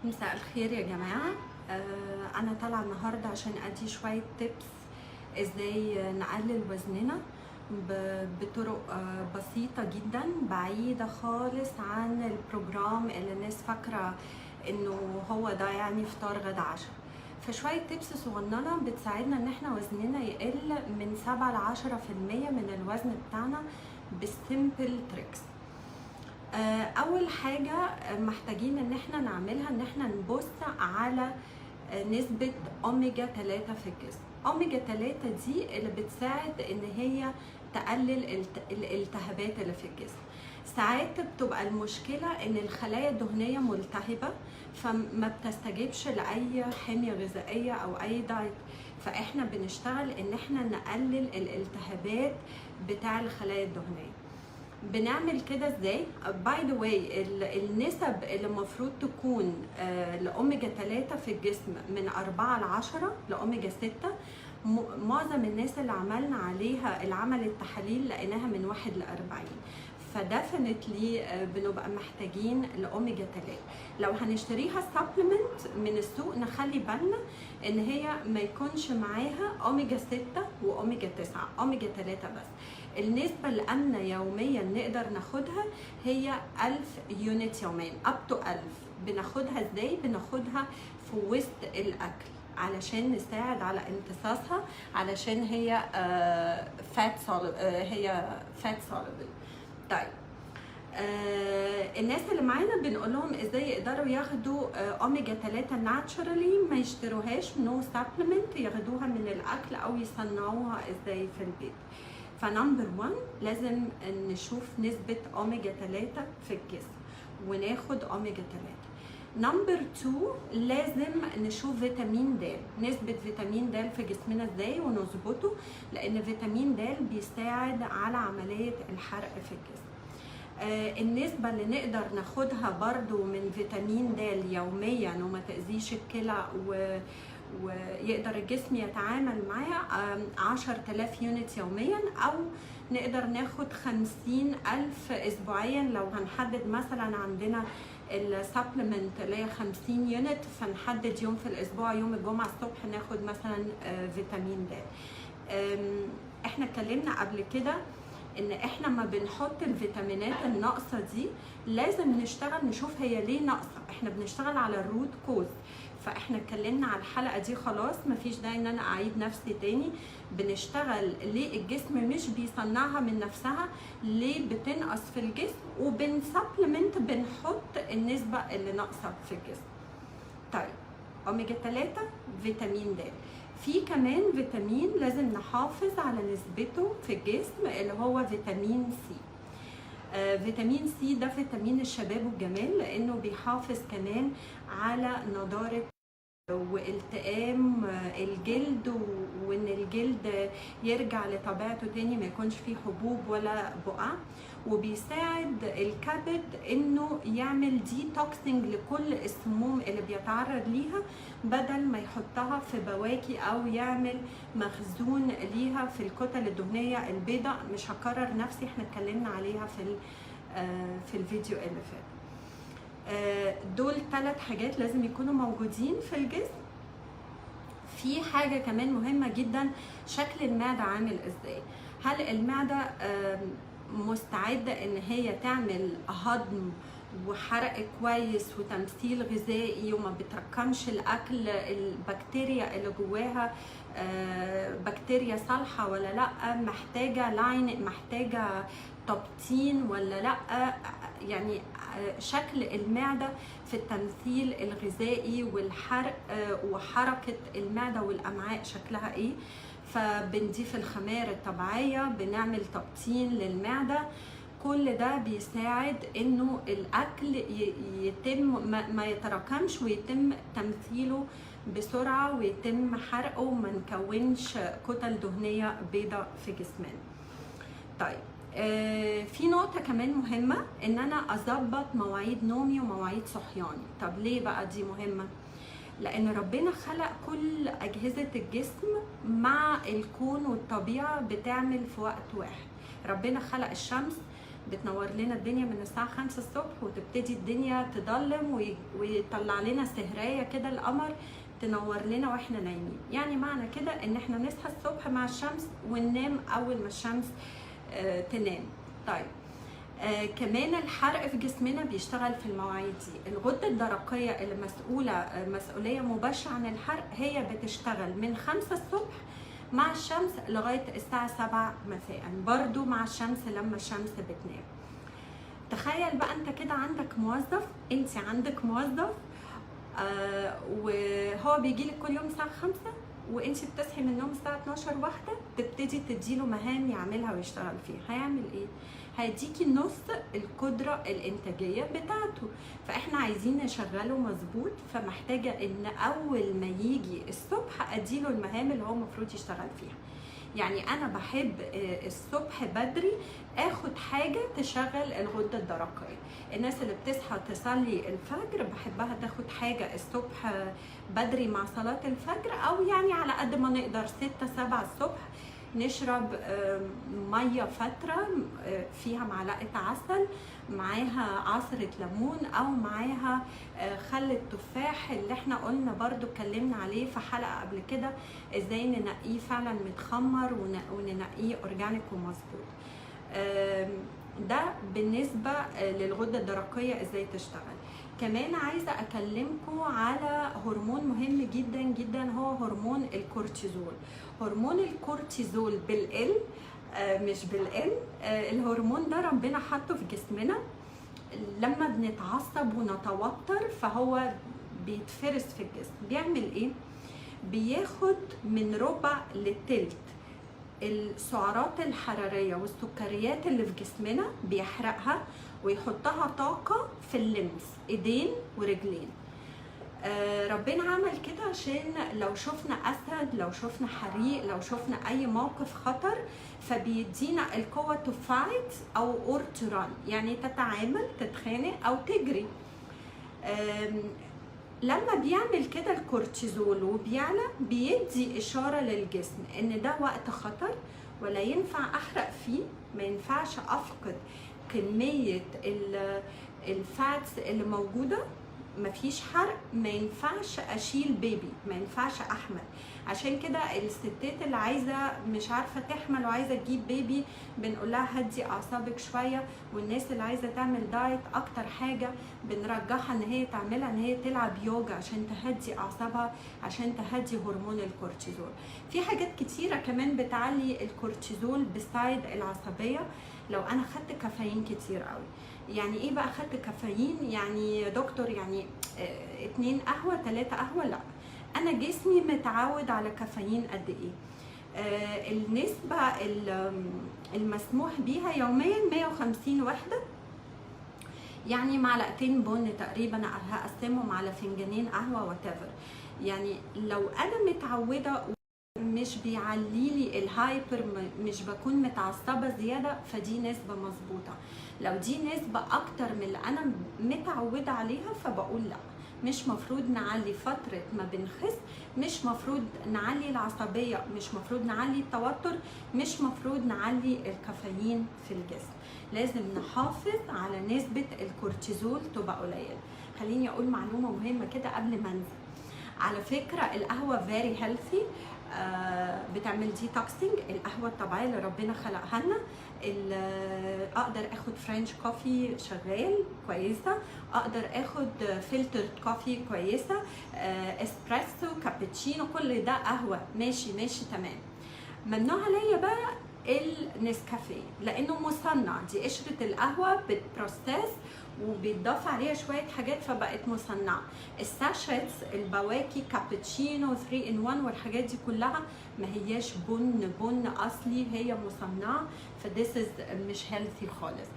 مساء الخير يا جماعة. أنا طالعة النهاردة عشان أدي شوية tips إزاي نقلل وزننا بطرق بسيطة جدا، بعيدة خالص عن ال program اللي الناس فاكرة إنه هو ده، يعني فطار غدا عشاء. فشوية tips صغننة بتساعدنا إن احنا وزننا يقل من 7 ل10% من الوزن بتاعنا بال simple tricks. اول حاجة محتاجين ان احنا نعملها ان احنا نبص على نسبه اوميجا 3 في الجسم. اوميجا 3 دي اللي بتساعد ان هي تقلل الالتهابات اللي في الجسم. ساعات بتبقى المشكلة ان الخلايا الدهنية ملتهبه، فما بتستجيبش لاي حمية غذائية او اي diet، فاحنا بنشتغل ان احنا نقلل الالتهابات بتاع الخلايا الدهنيه. بنعمل كده ازاي؟ by the way، النسب اللي المفروض تكون لاوميجا 3 في الجسم من 4 ل 10 لاوميجا 6. معظم الناس اللي عملنا عليها، اللي عملت تحاليل، لقيناها من 1 ل 40. ف definitely بنبقى محتاجين لاوميجا 3. لو هنشتريها supplement من السوق نخلي بالنا ان هي ما يكونش معاها اوميجا 6 واوميجا 9، اوميجا 3 بس. النسبة الآمنة يوميا نقدر ناخدها هي 1000 unit يوميا، up to 1000. بناخدها ازاي؟ بناخدها في وسط الأكل علشان نساعد على امتصاصها، علشان هي fat، هي fat soluble. طيب، الناس اللي معانا بنقول لهم ازاي يقدروا ياخدوا اوميجا 3 naturally، ما يشتروهاش، no supplement، ياخدوها من الاكل او يصنعوها ازاي في البيت. ف number 1، لازم نشوف نسبة اوميجا 3 في الجسم وناخد اوميجا 3. number 2، لازم نشوف فيتامين د، نسبة فيتامين د في جسمنا ازاي ونظبطه، لان فيتامين د بيساعد على عملية الحرق في الجسم. النسبة اللي نقدر ناخدها برضو من فيتامين د يوميا وما تأذيش الكلى ويقدر الجسم يتعامل معاها 10,000 unit يوميا، أو نقدر ناخد 50,000 أسبوعيا. لو هنحدد مثلا عندنا ال supplement اللي هي 50 unit، فنحدد يوم في الأسبوع، يوم الجمعة الصبح، ناخد مثلا فيتامين د. احنا اتكلمنا قبل كده ان احنا ما بنحط الفيتامينات الناقصة دي لازم نشتغل نشوف هي ليه ناقصه. احنا بنشتغل على ال root cause. فاحنا اتكلمنا على الحلقة دي خلاص، مفيش داعي ان انا اعيد نفسي تاني. بنشتغل ليه الجسم مش بيصنعها من نفسها، ليه بتنقص في الجسم، وبن supplement، بنحط النسبة اللي ناقصه في الجسم. طيب، اوميجا 3، فيتامين د. في كمان فيتامين لازم نحافظ على نسبته في الجسم اللي هو فيتامين سي. فيتامين سي ده فيتامين الشباب والجمال، لانه بيحافظ كمان على نضاره والتئام الجلد، وان الجلد يرجع لطبيعته تاني، ما يكونش فيه حبوب ولا بقع، وبيساعد الكبد انه يعمل detoxing لكل السموم اللي بيتعرض ليها، بدل ما يحطها في بواكي او يعمل مخزون ليها في الكتل الدهنية البيضاء. مش هكرر نفسي، احنا اتكلمنا عليها في الفيديو اللي فات. دول ثلاث حاجات لازم يكونوا موجودين في الجسم. في حاجة كمان مهمة جدا، شكل المعدة عامل ازاي؟ هل المعدة مستعدة ان هي تعمل هضم وحرق كويس وتمثيل غذائي وما بتركمش الاكل؟ البكتيريا اللي جواها بكتيريا صالحه ولا لا؟ محتاجه lining، محتاجه تبطين ولا لا؟ يعني شكل المعدة في التمثيل الغذائي والحرق وحركه المعدة والامعاء شكلها ايه. فبنضيف الخمائر الطبيعيه، بنعمل تبطين للمعده. كل ده بيساعد انه الاكل يتم ما يتراكمش ويتم تمثيله بسرعة ويتم حرقه وما نكونش كتل دهنية بيضاء في جسمنا. طيب، في نقطة كمان مهمة، ان انا اظبط مواعيد نومي ومواعيد صحياني. طب ليه بقى دي مهمة؟ لان ربنا خلق كل اجهزة الجسم مع الكون والطبيعة بتعمل في وقت واحد. ربنا خلق الشمس بتنور لنا الدنيا من الساعة 5 الصبح، وتبتدي الدنيا تضلم ويطلع لنا سهراية كده القمر تنور لنا واحنا نايمين. يعني معنى كده ان احنا نصحى الصبح مع الشمس وننام اول ما الشمس تنام. طيب كمان الحرق في جسمنا بيشتغل في المواعيد دي. الغدة الدرقية اللي مسؤولة مسؤولية مباشرة عن الحرق هي بتشتغل من 5 الصبح مع الشمس لغاية الساعة 7 مساء، برضو مع الشمس لما الشمس بتنام. تخيل بقى انت كده عندك موظف، انت عندك موظف وهو بيجي لك كل يوم الساعة 5 وانت بتصحي من النوم الساعة 12 واحدة، تبتدي تديله مهام يعملها ويشتغل فيها. هيعمل ايه؟ هيديكي نص القدرة الإنتاجية بتاعته. فاحنا عايزين نشغله مظبوط، فمحتاجة ان اول ما يجي الصبح اديله المهام اللي هو المفروض يشتغل فيها. يعني انا بحب الصبح بدري اخد حاجة تشغل الغدة الدرقية. الناس اللي بتصحى تصلي الفجر بحبها تاخد حاجة الصبح بدري مع صلاة الفجر، او يعني على قد ما نقدر 6 7 الصبح نشرب مية فترة فيها معلقه عسل معاها عصره ليمون او معاها خل التفاح اللي احنا قلنا برضو اتكلمنا عليه في حلقة قبل كده، ازاي ننقيه فعلا متخمر وننقيه organic ومظبوط. ده بالنسبة للغده الدرقية ازاي تشتغل. كمان عايزه اكلمكم على هرمون مهم جدا جدا، هو هرمون الكورتيزول. هرمون الكورتيزول بال L مش بال N. الهرمون ده ربنا حطه في جسمنا لما بنتعصب ونتوتر، فهو بيتفرز في الجسم. بيعمل ايه؟ بياخد من ربع لتلت السعرات الحرارية والسكريات اللي في جسمنا، بيحرقها ويحطها طاقة في ال limbs، ايدين ورجلين. ربنا عمل كده عشان لو شفنا اسد، لو شفنا حريق، لو شفنا اي موقف خطر، فبيدينا القوة to fight او or to run، يعني تتعامل، تتخانق او تجري. لما بيعمل كده الكورتيزول وبيعلى، بيدي إشارة للجسم إن ده وقت خطر ولا ينفع أحرق فيه، ما ينفعش أفقد كمية ال fats اللي موجودة، مفيش حرق، ما ينفعش اشيل baby، ما ينفعش احمل. عشان كده الستات اللي عايزه مش عارفه تحمل وعايزه تجيب baby بنقول لها هدي اعصابك شويه. والناس اللي عايزه تعمل diet اكتر حاجة بنرجحها ان هي تعملها ان هي تلعب يوجا عشان تهدي اعصابها، عشان تهدي هرمون الكورتيزول. في حاجات كتيرة كمان بتعلي الكورتيزول beside العصبيه. لو انا خدت كافيين كتير قوي. يعني ايه بقى خدت كافيين؟ يعني يا دكتور يعني 2 قهوه، 3 قهوه؟ لا، انا جسمي متعود على كافيين قد ايه؟ النسبة المسموح بيها يوميا 150 وحدة، يعني معلقتين بن تقريبا، هقسمهم على فنجانين قهوة whatever. يعني لو انا متعودة مش بيعلي لي ال hyper، مش بكون متعصبة زيادة، فدي نسبة مظبوطة. لو دي نسبة اكتر من اللي انا متعودة عليها فبقول لا، مش مفروض نعلي فترة ما بنخس، مش مفروض نعلي العصبية، مش مفروض نعلي التوتر، مش مفروض نعلي الكافيين في الجسم. لازم نحافظ على نسبة الكورتيزول تبقى قليلة. خليني اقول معلومة مهمة كده قبل ما انزل. على فكرة القهوة very healthy، بتعمل detoxing. القهوة الطبيعية اللي ربنا خلقها لنا، اقدر اخد French coffee شغال كويسه، اقدر اخد filter coffee كويسه، اسبريسو، كابتشينو، كل ده قهوة ماشي ماشي تمام. ممنوع عليا بقى النسكافيه لانه مصنع، دي قشرة القهوة بت process وبيتضاف عليها شوية حاجات فبقت مصنعه. ال sachets، البواكي، كابتشينو، 3 in 1 والحاجات دي كلها ما هياش بن اصلي، هي مصنعه، ف this is مش healthy خالص.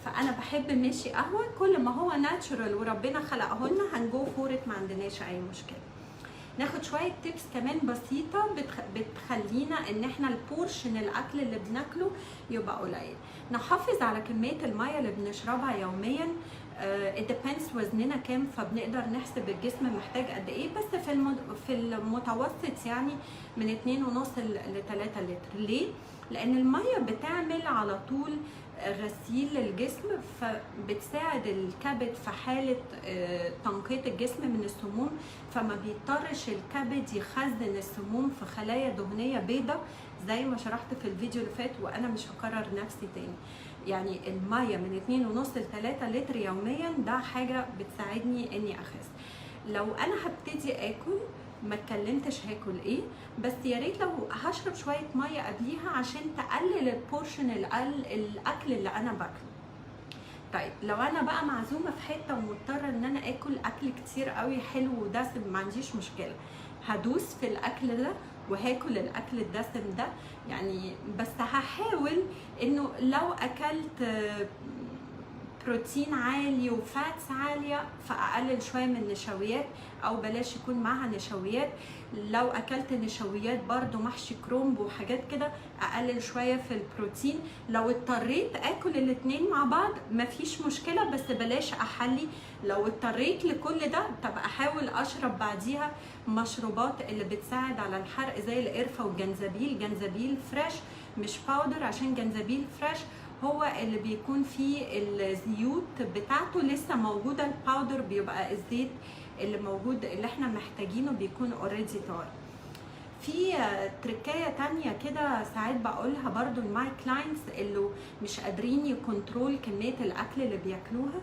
فانا بحب ماشي قهوة كل ما هو natural وربنا خلقه لنا هن go for it، ما عندناش اي مشكلة. ناخد شوية tips كمان بسيطة بتخلينا ان احنا ال portion الاكل اللي بناكله يبقى قليل. نحافظ على كمية المية اللي بنشربها يوميا. It depends وزننا كام، فبنقدر نحسب الجسم محتاج قد ايه، بس في المتوسط يعني من 2.5 ل 3 لتر. ليه؟ لان المية بتعمل على طول غسيل للجسم، فبتساعد الكبد في حالة تنقية الجسم من السموم، فما بيضطرش الكبد يخزن السموم في خلايا دهنية بيضاء زي ما شرحت في الفيديو اللي فات، وانا مش هكرر نفسي تاني. يعني المية من 2.5 ل 3 لتر يوميا ده حاجة بتساعدني اني اخس. لو انا هبتدي اكل، ما اتكلمتش هاكل ايه، بس يا ريت لو هشرب شوية مية قبليها عشان تقلل ال portion الاكل اللي انا باكله. طيب لو انا بقى معزومه في حتة ومضطره ان انا اكل اكل كتير قوي حلو ودسم، ما عنديش مشكلة، هدوس في الاكل ده وهاكل الاكل الدسم ده يعني، بس هحاول انه لو اكلت بروتين عالي و fats عالية فاقلل شوية من النشويات، او بلاش يكون معها نشويات. لو اكلت نشويات برضو محشي كرومب وحاجات كده اقلل شوية في البروتين. لو اضطريت اكل الاتنين مع بعض مفيش مشكلة، بس بلاش احلي. لو اضطريت لكل ده طب احاول اشرب بعديها مشروبات اللي بتساعد على الحرق زي القرفه والجنزبيل، جنزبيل fresh مش powder، عشان جنزبيل fresh هو اللي بيكون فيه الزيوت بتاعته لسه موجودة، ال powder بيبقى الزيت اللي موجود اللي احنا محتاجينه بيكون already طار. في تركايه تانية كده ساعات بقولها برضو ل my clients اللي مش قادرين ي control كمية الاكل اللي بياكلوها،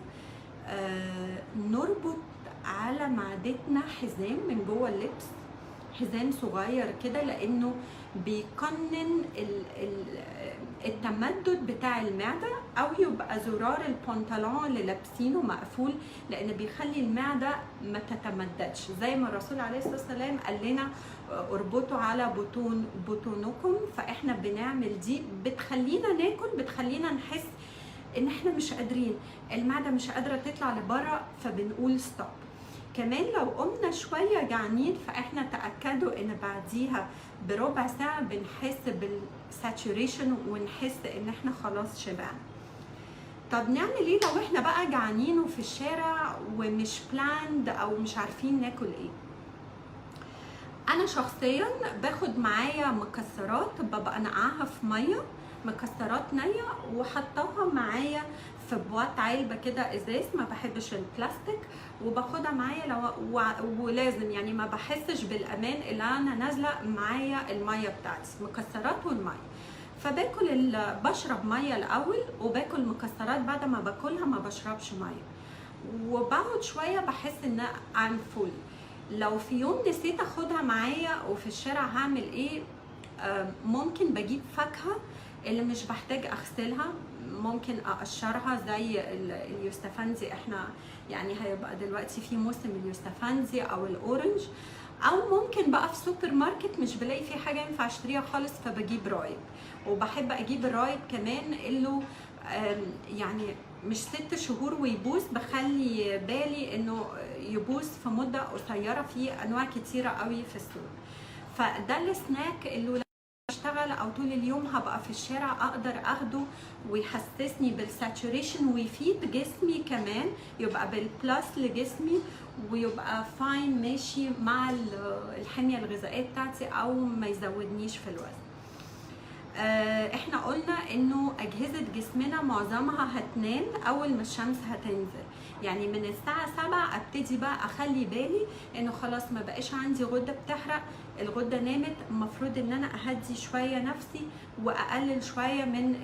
نربط على معدتنا حزام من جوه اللبس، حزام صغير كده، لانه بيقنن التمدد بتاع المعدة، او يبقى زرار البنطلون اللي لابسينه مقفول، لان بيخلي المعدة ما تتمددش. زي ما الرسول عليه الصلاة والسلام قال لنا اربطوا على بطونكم، فاحنا بنعمل دي بتخلينا ناكل، بتخلينا نحس ان احنا مش قادرين، المعدة مش قادرة تطلع لبره، فبنقول stop. كمان لو قمنا شوية جعانين فاحنا تأكدوا ان بعديها بربع ساعة بنحس بال saturation ونحس ان احنا خلاص شبعنا. طب نعمل ايه لو احنا بقى جعانين وفي الشارع ومش planned او مش عارفين ناكل ايه؟ انا شخصيا باخد معايا مكسرات، ببقى نقعها في مية، مكسرات نيه وحطاها معايا في boîte علبة كده ازاز، ما بحبش البلاستيك، وباخدها معايا لو ولازم يعني ما بحسش بالامان الا انا نازله معايا المية بتاعتي، مكسرات والمية. فباكل بشرب مية الاول وباكل مكسرات، بعد ما باكلها ما بشربش مية، وبقعد شوية بحس ان I'm full. لو في يوم نسيت اخدها معايا وفي الشارع هعمل ايه؟ ممكن بجيب فاكهة اللي مش بحتاج اغسلها، ممكن اقشرها زي اليوستفندي، احنا يعني هيبقى دلوقتي في موسم اليوستفندي او ال orange، او ممكن بقى في سوبر ماركت مش بلاقي فيه حاجة ينفع اشتريها خالص فبجيب رايب. وبحب اجيب الرايب كمان اللي يعني مش 6 شهور ويبوظ، بخلي بالي انه يبوظ في مده قصيرة، في انواع كتيرة قوي في السوق. فده السناك اللي اشتغل او طول اليوم هبقى في الشارع اقدر اخده ويحسسني بال saturation ويفيد جسمي كمان، يبقى بال plus لجسمي ويبقى fine ماشي مع الحمية الغذائية بتاعتي او ما يزودنيش في الوزن. احنا قلنا انه اجهزة جسمنا معظمها هتنام اول ما الشمس هتنزل، يعني من الساعة 7 ابتدي بقى اخلي بالي انه خلاص ما بقاش عندي غدة بتحرق، الغدة نامت، المفروض ان انا اهدي شوية نفسي واقلل شوية من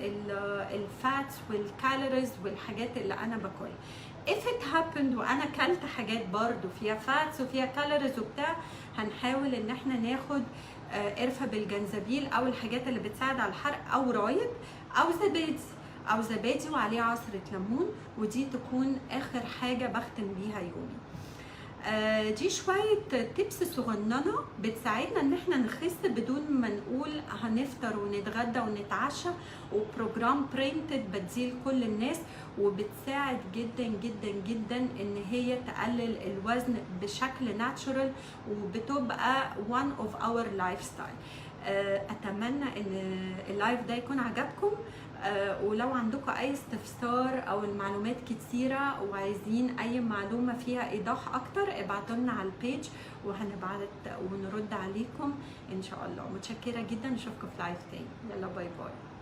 ال fats وال calories والحاجات اللي انا باكلها. if it happened وانا كلت حاجات برضو فيها fats وفيها calories وبتاع، هنحاول ان احنا ناخد قرفه بالجنزبيل او الحاجات اللي بتساعد على الحرق، او رايب او زبادي، او زبادي وعليه عصره ليمون، ودي تكون اخر حاجة بختم بيها يومي. دي شوية tips صغننه بتساعدنا ان احنا نخس بدون ما نقول هنفطر ونتغدى ونتعشى، و program printed بديه لكل الناس، وبتساعد جدا جدا جدا ان هي تقلل الوزن بشكل natural، وبتبقى one of our lifestyle. اتمنى ان ال live ده يكون عجبكم، ولو عندكم اي استفسار او المعلومات كتيرة وعايزين اي معلومة فيها ايضاح اكتر ابعتوا لنا على ال page وهنبعت ونرد عليكم ان شاء الله. متشكرة جدا، نشوفكم في live تاني. يلا bye bye.